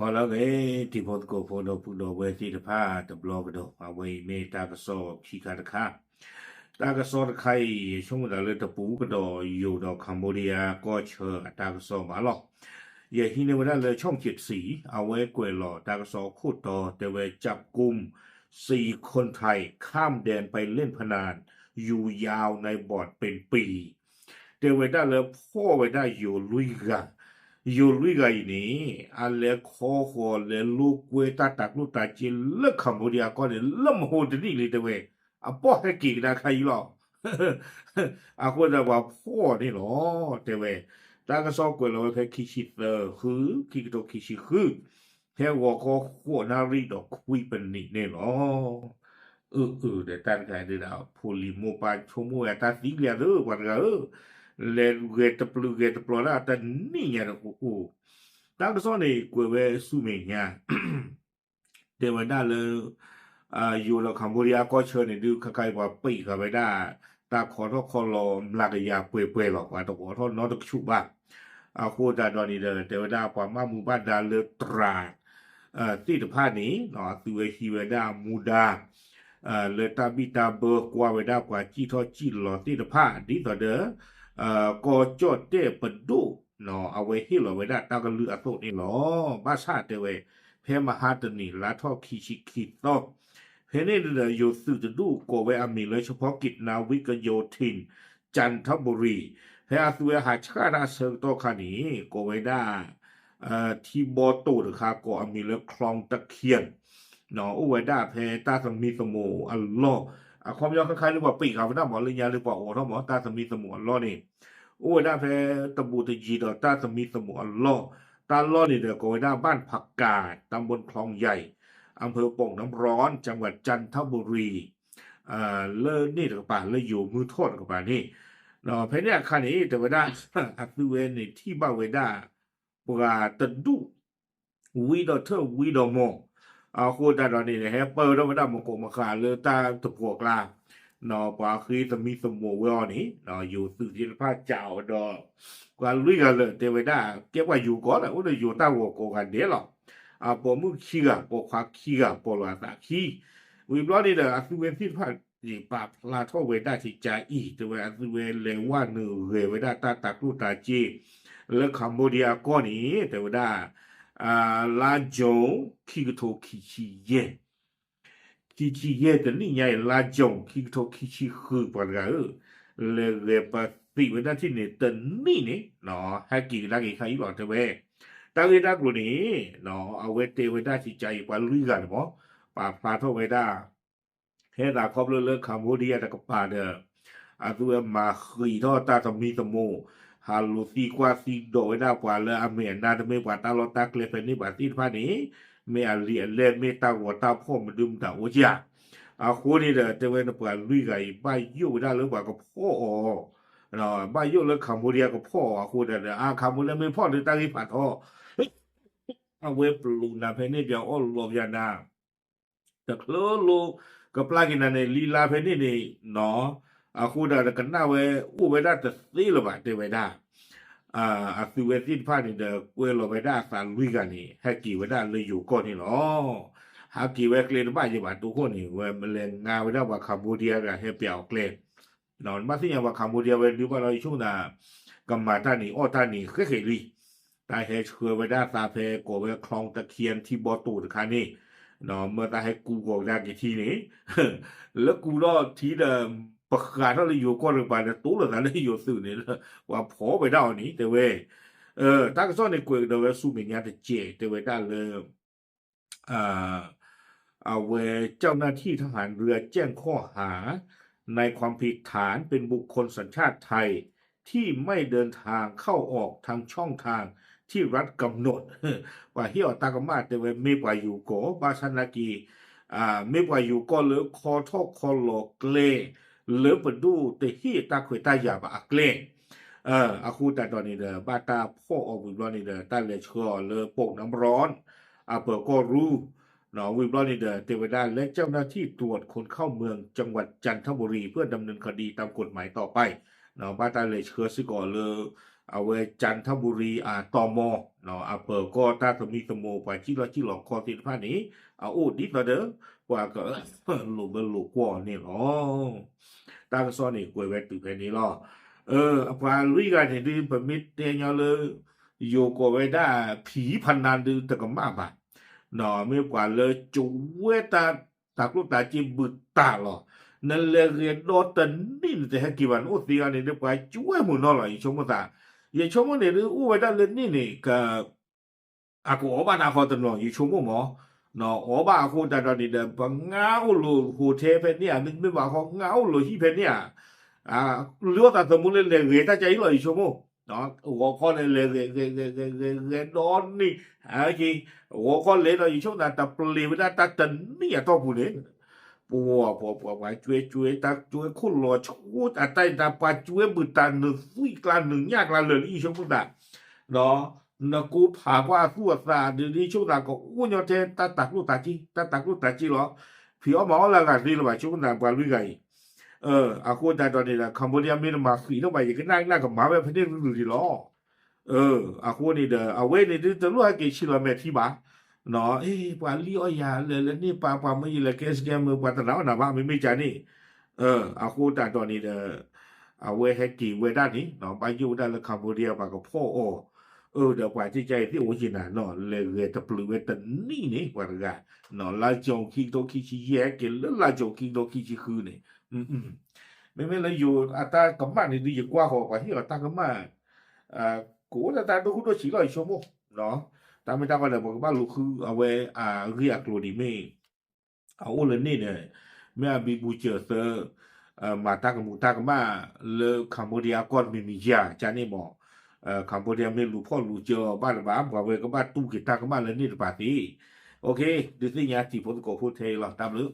ဟါလၢအဂ့ၤ တံၤဖိသကိးဖိဒီပုၢ်ဒီဝဲၢ်သ့ၣ်တဖၣ်တဘျီကဒီး, အဝဲအံၤမ့ၢ်တၢ်ကစီၣ်ခံခါတခါ, တၢ်ကစီၣ်တခါအံၤ ဆိကမိၣ်သးလၢတပူၤကဒီးယိၤဒီး Cambodia ကီၢ်ဆၢအတၢ်ကစီၣ်ဘၣ်လီၤ. ယဟံးန့ၢ်ဝဲဒၣ်လၢ ช่องเจ็ดสี အဝဲကွဲးလီၤတၢ်ကစီၣ်အခိၣ်တီတဲဝဲ จับกุมสี่คนไทยข้ามแดนไปเล่นพนันอยู่ยาวในบ่อนเป็นปี တဲဝဲဒၣ်လၢဖီၣ်ဝဲဒၣ်ယိၤလွံၢ်ဂၤ, ယိၤလွံၢ်ဂၤအံၤန့ၣ် အလဲၤခီဃီၤလဲၤလိာ်ကွဲတၢ်တၤကျိၣ်တၤစ့လၢ Cambodia ကီၢ်န့ၣ် လၢမဟိတနံၣ်လံတဲဝဲ, အပီၢ်ဟဲက့ၤကဒါခါအံၤလီၤ. အဃိသတးပှၤဖီၣ်အီၤန့ၣ်လီၤ, တဲဝဲ, တၢ်ကစီၣ်ကွဲးလီၤဝဲဖဲခံဆံသၢ ဃု ခံကထိခံဆံဃု, ဖဲဂီၤခီဃိးနၣ်ရံၣ်ဒီးခွံပနံးန့ၣ်လီၤ. အၢ အၢ ဒီးတၢ်တခါဒုးဒီး ဖိလံၤမိၢ်ပၢ်ဆိကမိၣ်ဝဲအတၢ်သံကလံၤအသး ပှၤတဂၤဧၢ, လဲၤဂဲၤတပျုာ်ဂဲၤတပျီၤလၢအတနံၣ်ညါဒီးအိၣ်, တၢ်ကစီၣ်န့ၣ်ကွဲးဝဲဆူမဲာ်ညါ တဲဝဲဒၣ်လၢ ယိၤဒီး Cambodia ကီၢ်ဆၢန့ၣ်ဒုး ခါခါအံၤပှၤပံးဃာ်ဝဲဒၣ် တၢ်ခီထီၣ်ခီလီၤမျးကယၤပှဲၤပှဲၤလီၤ, ပှၤတအိးထီၣ်နီတကဆူးဘၣ်. အဃိသတးဒီးန့ၣ်ဒီး တဲဝဲဒၣ်ပှၤဘၣ်မူဘၣ်ဒါလၢတြၤ သ့ၣ်တဖၣ်န့ၣ် အသုဝဲဟံးဝဲဒၣ်မူဒါ လၢတၢ်ဘံၣ်တၢ်ဘၢကွၢ်ဝဲဒၣ်ပှၤစံၣ်ထီၣ်စံၣ်လီၤသ့ၣ်တဖၣ် ဒ်သိးဒီး ကီၢ်ကၠီၣ်တဲၣ်ပဒိၣ် အဝဲဟ့ၣ်လီၤဝဲဒၣ်တၢ်ကလုၢ်အသိးန့ၣ်လီၤ. ဘၣ်ဆၣ်တဲဝဲ ဖဲမဟါတနံၤ လါထီၣ်ခံဆံခံသီ ဖဲန့ၣ်ဒီး ယိၤသုးတဒူၣ်ကိးဝဲအမံၤလၢ เฉพาะกิจนาวิกโยธิน จันทบุรี ဖဲအသုဝဲဟးဆှၣ်တၢ်အဆၢကတီၢ်ခါန့ၣ် ကိးဝဲဒၣ် ထံဘီတိာ်တခါကိးအမံၤလၢ คลองตะเคียน အိၣ်ဝဲဒၣ်ဖဲတၢ်သမံသမိးအလီၢ်, အခီပညီခဲခါလၢပှၤပံးဃာ်ဝဲဒၣ်မး လၢညါလၢပှၤအိးထီၣ်မး တၢ်သမံသမိးအလီၢ်န့ၣ် အိၣ်ဝဲဒၣ်ဖဲတဘူးတယံၤဒီးတၢ်သမံသမိးအလီၢ်, တၢ်လီၢ်န့ၣ်ဒီးကိးဝဲဒၣ် บ้านผักกาด ตำบลคลองใหญ่ อำเภอโป่งน้ำร้อน จังหวัดจันทบุรี လၢန့ၣ်တကပၤ လၢယိၤမုၢ်ထီၣ်တကပၤန့ၣ်, ဒီးဖဲန့ၣ်အခါန့ၣ် တဲဝဲဒၣ် အသုဝဲန့ၣ်ထံၣ်ဘၣ်ဝဲဒၣ် ပှၤတဒူၣ် ဝံဒီးထၢၣ်ဝံဒီးမိၢ်, အဃိသတးဒီးန့ၣ် ဟဲပၢၢ်ထီၣ်ဝဲဒၣ်မကိးမဃာ်လၢတၢ်တပှီၤကျါ, ပှၤဃ့သမံသမိးဝဲအီၤန့ၣ် ယိၤသုးသ့ၣ်တဖၣ်စးအီၤဒီး ပှၤလွံၢ်ဂၤလၢာ်တဲဝဲဒၣ် ကဲပှၤယိၤကီးလၢ အိၣ်ဒီးယိၤတၢ်ဂီၤကိးဂၤဒဲးလီၤ. အပိာ်မုၣ်ခံဂၤ ပိာ်ခွါခံဂၤ ပိာ်လီၤအသးခံ, ဝံၤဘျီန့ၣ်ဒီး အသုဝဲသ့ၣ်တဖၣ်န့ၣ် ပာ်ဖျါထီၣ်ဝဲဒၣ်ကကါအံၤ တဲဝဲအသုဝဲလဲၤဝဲနုာ်ဂဲၤဝဲဒၣ်တၢ်တၤကျိၣ်တၤစ့ လၢ Cambodia ကီၢ်န့ၣ် တဲဝဲဒၣ် လါ June ခံကထိခံဆံယဲၢ် ခံဆံယဲၢ်တနံၣ်ညါအံၤ လါ June ခံကထိခံဆံဃု ပှၤတဂၤဧၢ, လဲၤဂဲၤပသံးဝဲဒၣ်ထံၣ်န့ၣ် တနံၣ်န့ၣ် ဟဲက့ၤကဒါက့ၤခါအံၤလီၤ တဲဝဲ, တၢ်ဂ့ၢ်တၢ်ကျိၤန့ၣ် အဝဲတဲဝဲဒၣ်ကကါအံၤ ပှၤလွံၢ်ဂၤန့ၣ်မး ပာ်ဖျါထီၣ်ဝဲဒၣ် ဟဲသးခီဖျိလၢ Cambodia တကပၤဒီး အသုဝဲမၤဃံးထီၣ်တၢ်သမံသမိး, ဟးလူၤသံကွၢ်သံဒိးဝဲဒၣ်ပှၤလၢအမ့ၢ်အနါတမ့ၢ်ပှၤတၢ်လီၢ်တၢ်ကျဲဖဲန့ၣ်ပှၤသ့ၣ်တဖၣ်န့ၣ်, မ့ၢ်အလံာ်အလဲၢ်မ့ၢ်တၢ်ဂီၤတၢ်ဖီၣ်မနုၤမတၤအိၣ်ဧါ. အဃိန့ၣ်ဒီး တဲဝဲနပှၤလွံၢ်ဂၤအံၤ ဘၣ်ယိၣ်ဝဲဒၣ်လၢပှၤကဖီၣ်အီၤ, ဘၣ်ယိၣ်လၢ Cambodia ကဖီၣ်အီၤအဃိဒီး အါ Cambodia မ့ၢ်ဖီၣ်ဒီးတၢ်ဂ့ၢ်ဖးထီ, အဝဲပျိာ်နၤဖဲန့ၣ် ပျၢအီၣ်လီၤပျၢနၤ တချုးလိ ကပျၢ်က့ၤနၤန့ၣ် လံလါဖဲန့ၣ်န့ၣ်, အဃိဒီးကနၣ်ဝဲအိၣ်ဝဲဒၣ်တသ့လၢၤဘၣ်တဲဝဲဒၣ်, အသုဝဲသ့ၣ်တဖၣ်န့ၣ်ဒီး ကွဲလီၤဝဲဒၣ်အသးလွံၢ်ဂၤန့ၣ် ဟဲက့ၤဝဲဒၣ်လၢယိၤကီၢ်န့ၣ်လီၤ. ဟးက့ၤဝဲကျဲတဘၣ်ယဲဘၣ်တိခိၣ်န့ၣ် ဝဲလဲၤငါဝဲဒၣ်ပှၤ Cambodia တဂၤဟဲပျးအီၤကျဲ နဘၣ်သ့ၣ်ညါပှၤ Cambodia ဝဲဒုးဘၣ်လီၤ ယဆိကမိၣ်သး ကမၤတၢ်န့ၣ်အီၣ်တၢ်န့ၣ်ဃဲဃဲလံ, တၢ်ဟဲဆှၢဝဲဒၣ်သးဖဲကိးဝဲ คลองตะเคียน ထံဘီတိာ်တခါန့ၣ်, မ့ၢ်သးဟဲကူးကီးကဒါက့ၤထံန့ၣ်, လၢကူးထီၣ်ထံဒီး ပဃးထီၣ်လၢယိၤကီၢ်တကပၤဒီး တိလိာ်သးလၢယိၤသုးန့ၣ် ပှၤဖီၣ်ဝဲဒၣ်အီၤန့ၣ် တဲဝဲ, တၢ်ကစီၣ်န့ၣ်ကွဲးကဒီးဝဲဆူမဲာ်ညါတစဲး တဲဝဲဒၣ်လၢ အဝဲ เจ้าหน้าที่ทหารเรือแจ้งข้อหา ในความผิดฐานเป็นบุคคลสัญชาติไทยที่ไม่เดินทางเข้าออกทางช่องทางที่รัฐกำหนด ပှၤဟ့ၣ်အီၤတၢ်ကမၣ်တဲဝဲမ့ၢ်ပှၤယိၤကီၢ် ဘၣ်ဆၣ်နာ်က့ မ့ၢ်ပှၤယိၤကီၢ်လၢခီထီၣ်ခီလီၤကျဲ လၢပဒိၣ်တဟ့ၣ်တၢ်ခွဲးတၢ်ယာ်ဘၣ်အကျဲ အဃိသတးဒီးန့ၣ်ဒီး ဘၣ်တၢ်ဖီၣ်အီၤဝံၤဘျီန့ၣ်ဒီး တၢ်လဲၤဆှၢအီၤလၢ โป่งน้ำร้อน အပၢၤကီၢ်ရူၢ်, ဝံၤဘျီန့ၣ်ဒီး တဲဝဲဒၣ်လၢ เจ้าหน้าที่ตรวจคนเข้าเมืองจังหวัดจันทบุรีเพื่อดำเนินคดีตามกฎหมายต่อไป ဘၣ်တၢ်လဲၤဆှၢစ့ၢ်ကီးလၢ အဝဲ ကၠၣ်ထၣ်ဘူရံၤ အတီမီ အပၢၤကီၢ်တၢ်သမံသမိး ပှၤစံၣ်လီၢ်စံၣ်လီၤခီသ့ၣ်တဖၣ်န့ၣ် အအိၣ်ဒ်သိးဒီး ပှၤက လိာ်ဘၢလိာ်ကွီၢ်န့ၣ်လီၤ. တၢ်ကစီၣ်န့ၣ်ကွဲးဝဲတုၤဖဲန့ၣ်လီၤ. အပှၤလွံၢ်ဂၤန့ၣ်ဒုး ပမ့ၢ်တဲညီလၢ ယိၤကိးဝဲဒၣ် ဖံဖနါဒုးတကမၣ်ဘၣ်, မ့ၢ်ပှၤလၢကဝဲတၢ် တၢ်ကျိၣ်တၢ်စ့ဘုတၢ်လီၤ. နလဲၤဂဲၤဒီတနံၣ်န့ၣ် တဟဲက့ၤဘၣ် နအိၣ်သ့အီၤန့ၣ်ဒီး ပှၤကဝဲမုာ်နီၤလီၤ ယဆိကမိၣ်သး. ယဆိကမိၣ်န့ၣ်ဒုး အိၣ်ဝဲဒၣ်လၢန့ၣ်န့ၣ် အကအီၣ်ဘၣ်နၤဃီတနီၤ ယဆိကမိၣ်မး, အီၣ်ဘၣ်အဃိတၢ်ဒီးန့ၣ်ဒီး ပငါအိၣ်လိာ် hotel ဖဲန့ၣ်ဧါ မ့တမ့ၢ်ဘၣ်ဃီ ငါအိၣ်လိာ်ဟံၣ်ဖဲန့ၣ်ဧါ, လၢအီၣ်သးသမူလၢလဲၤဂဲၤတၢ်ကါအံၤလီၤ ယဆိကမိၣ်, ဂီၤခီန့ၣ် လဲၤဂဲၤ ဂဲၤ ဂဲၤ ဂဲၤ ဂဲၤ ဂဲၤဒီနံၣ်, ဂီၤခီလဲၤဒီး ယဆိကမိၣ်သး တပျ့ၤဝဲဒၣ်တၢ်တနံၣ်အတီၢ်ပူၤန့ၣ် ပှၤ ပှၤ ပှၤ ပှၤကွဲကွဲ တၢ်ကွဲခိၣ်လီၤဆိ အတၢ်အံၤတၢ်ပှၤကွဲဘုတၢ် နသွံၣ်ကျါ နညၣ်ကျါလၢာ်လံ ယဆိကမိၣ်သး, နကိးဖးကွၢ်အသူၣ်အသးဒ် ယဆိကမိၣ်သး ကအိၣ်ညီထဲတၢ်တၤကျိၣ်တၤစ့ တၢ်တၤကျိၣ်တၤစ့လီၤ. ဖံးအီၣ်မၤအီၣ်လၢအဂၤသ့လၢၤဘၣ် ဆိကမိၣ်သး ပှၤလွံၢ်ဂၤအံၤ, အဃိတၢ်ဒီးန့ၣ်ဒီး Cambodia မ့ၢ်တမၤဃံးထီၣ်ဘၣ် ယကနၣ်ကနၣ်ကမၤဝဲဖဲန့ၣ်ရုၢ်ရုၢ်ဒံးလီၤ. အဃိန့ၣ်ဒီး အဝဲန့ၣ်ဒုးတလိၣ်ဟဲက့ၤဆံးလီၤမဲာ်ထံဘၣ်, အ့ ပှၤလံၣ်အီၣ်ယၤလဲၤလၢန့ၣ် ပှၤ ပှၤမ့ၢ်ယလဲၤကဲစကဲမုာ် ပှၤတနာ်အီၣ်နၤဘၣ် မ့မ့ၢ်ကန့ၣ်, အဃိတၢ်ဒီးန့ၣ်ဒီး အဝဲဟဲက့ၤဝဲဒၣ်န့ၣ် ဘၣ်ယိၣ်ဝဲဒၣ်လၢ Cambodia ပှၤကဖီၣ်အီၤ, အၢ ဒီးပှၤကကဲအံၤသ့ၣ်အိၣ်ယံၤနၤနီၤ လဲၤဂဲၤတပျုာ်ဝဲတနံၣ်န့ၣ် ပှၤတဂၤ, လါကၠိခံကထိခံဆံယဲၢ် ဟဲက့ၤလၢလါကၠိခံကထိခံဆံဃုန့ၣ်, မ့မ့ၢ်လၢယိၤအတၢ်ကမၣ်န့ၣ်ဒုး ယကွၢ်ဃီၤ ပှၤဟ့ၣ်အီၤတၢ်ကမၣ် ကအိၣ်ဒီးတၢ်ဒိၣ်ဃိၣ်ဒိၣ်ဆံးလီၤ ယဆိကမိၣ်, တၢ်မ့ၢ်တၢ်ကီဒီး ပကဘၣ်လူၤဃုအဝဲအဂ့ၢ်အကျိၤဒ်မ့ၢ် အအိၣ်လၢန့ၣ်ဒီး မ့ၢ်အဘံဘူစၢၤသၢ မၤတၢ်ကမူၤတၢ်ကမၣ်လၢ Cambodia ကီၢ်တမံၤမံၤယၤ ကန့ၣ်မး, Cambodia မ့ၢ်လူၤဖီၣ်လူၤစၢၤအီၤဘၣ်တဘၣ် ပှၤဝဲကဘၣ်တူၢ်က့ၤတၢ်ကမၣ်လၢန့ၣ်တပၤသ့, ဒုးသ့ၣ်ညါတံၤဖိသကိးဖိထဲအံၤလီၤ တၢ်ဘျုး